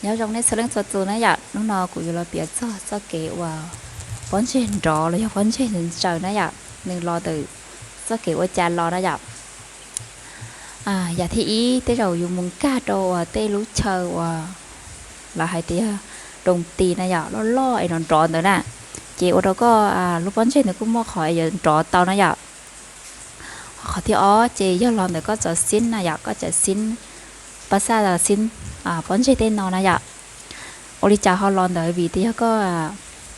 Nyob zoo nej txhua leej txhua tus na yom, hnub no kuv yuav los piav txog txoj kev uas pob ntseg nrov los yog pob ntseg ntsaws na yom, nws los ntawm txoj kev ua cas los na yom. Yam thib ib, tej zaum yus mus nkag rau uas tej lub chaw uas lawv hais tias yog rooj tis na yom, loj loj es nrov nrov ntawd na, ces ua rau koj lub pob ntseg ntawd kuj muaj qhov yuav nrov tau na yom. Qhov thib ob ces yog los ntawm koj txoj xib na yom, koj txoj xib, pab xaj xib, pob ntseg tej no na yom. Ua li cas ho los ntawd? Vim tias yog koj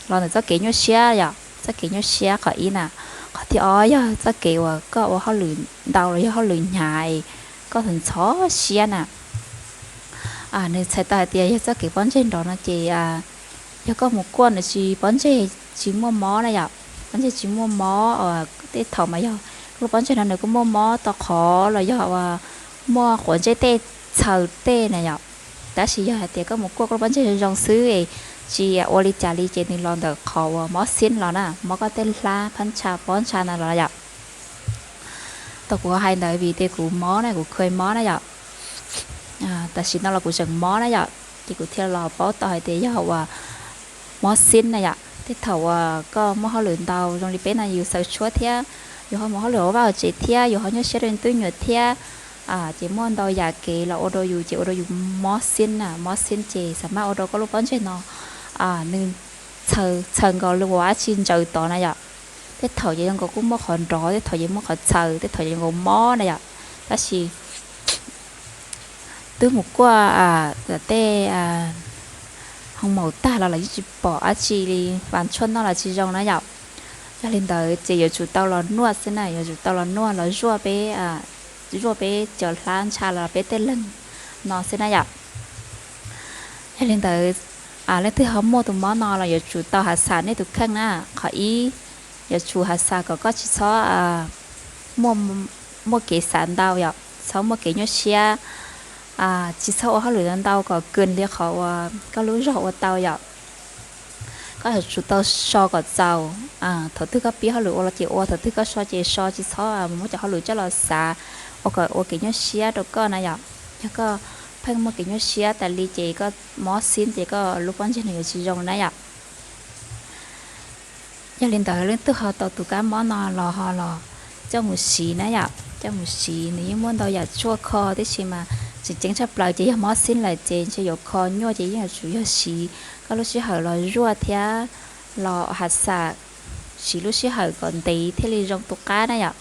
los ntawm txoj kev nyuaj siab yom, txoj kev nyuaj siab qhov ib na. Qhov thib ob yog txoj kev uas koj ua hauj lwm ntau los yog hauj lwm hnyav, koj ntxhov siab na. Nws txhais tau hais tias yog txoj kev pob ntseg nrov no ces yog koj mus kuaj nws tsis, pob ntseg tsis muaj mob na yom, pob ntseg tsis muaj mob. Tej thaum mas yog lub pob ntseg no nws kuj muaj mob tau qhov los yog uas muaj quav ntsej tej txhaws tej na yom. Tab sis yog hais tias koj mus kuaj koj lub pob ntseg zoo zoo xwb, tsis ua li cas li ces nws los ntawm qhov uas mob xib los na, mob koj tej hlab phab ntsha pob ntsha no los yom. Tau kuv hais ntawd vim tias kuv mob na, kuv kha mob na yom. Tam sim no los kuv tseem mob na yom, ces kuv thiaj los paub tau hais tias yog uas mob xib na yom. Tej thaum uas koj muaj hauj lwm ntau zoo li peb no yus xaws tshuab thiab, yus ho mus hauj lwm ua vaj ua tsev thiab, yus ho nyuaj siab rau twb nyuam thiab, ces muaj ntau yam kev los ua rau yus ces ua rau yus mob xib na, mob xib ces xam maj ua rau koj lub pob ntseg no nws txhaws nkaus li uas dab tsi ntsaws tod na yom. Tej thaum ces zoo nkaus kuj muaj qhov nrov, tej thaum ces muaj qhov txhaws, tej thaum ces zoo nkaus mob na yom. Tab sis twb mus kuaj tej hoo maum tag los los yeej tsis pom dab tsi li, vas tshuaj noj los tsis zoo na yom. Yog li ntawd ces yuav tsum tau los nuaj xwb na, yuav tsum tau los nuaj los zuaj peb, zuaj peb cov hlab ntsha los peb tej leeg no xwb na yom. Yog li ntawd, leej twg ho muaj tus mob no los yuav tsum tau hav xam nej tus kheej na. Qhov ib, yuav tsum hav xam kom koj tsis txhob muaj kev xav ntau yom, txhob muaj kev nyuaj siab, tsis txhob ua hauj lwm ntau kom kws li qhov uas koj lub zog ua tau yom. Koj yuav tsum tau so kom txaus. Thaum twg koj pib hauj lwm ua los ces ua, thaum twg koj so ces so, tsis txhob muab cov hauj lwm coj los xav ua kom ua kev nyuaj siab rau koj na yom. Yog koj pheej muaj kev nyuaj siab tas li ces koj mob xib ces koj lub pob ntseg nws yuav tsis zoo na yom. Yog li ntawd leej twg ho tau tus kab mob no los ho los coj mus siv na yom, coj mus siv. Nws yeej muaj ntau yam tshuaj kho tib si mas tseem ceeb tshaj plaws ces yog mob xib lawm ces ntshe yuav kho nyuaj ces yeej yuav tsum yog siv koj lub sij hawm los zuaj thiab los hav xam, siv lub sij hawm kom ntev thiaj li zoo tus qab na yom.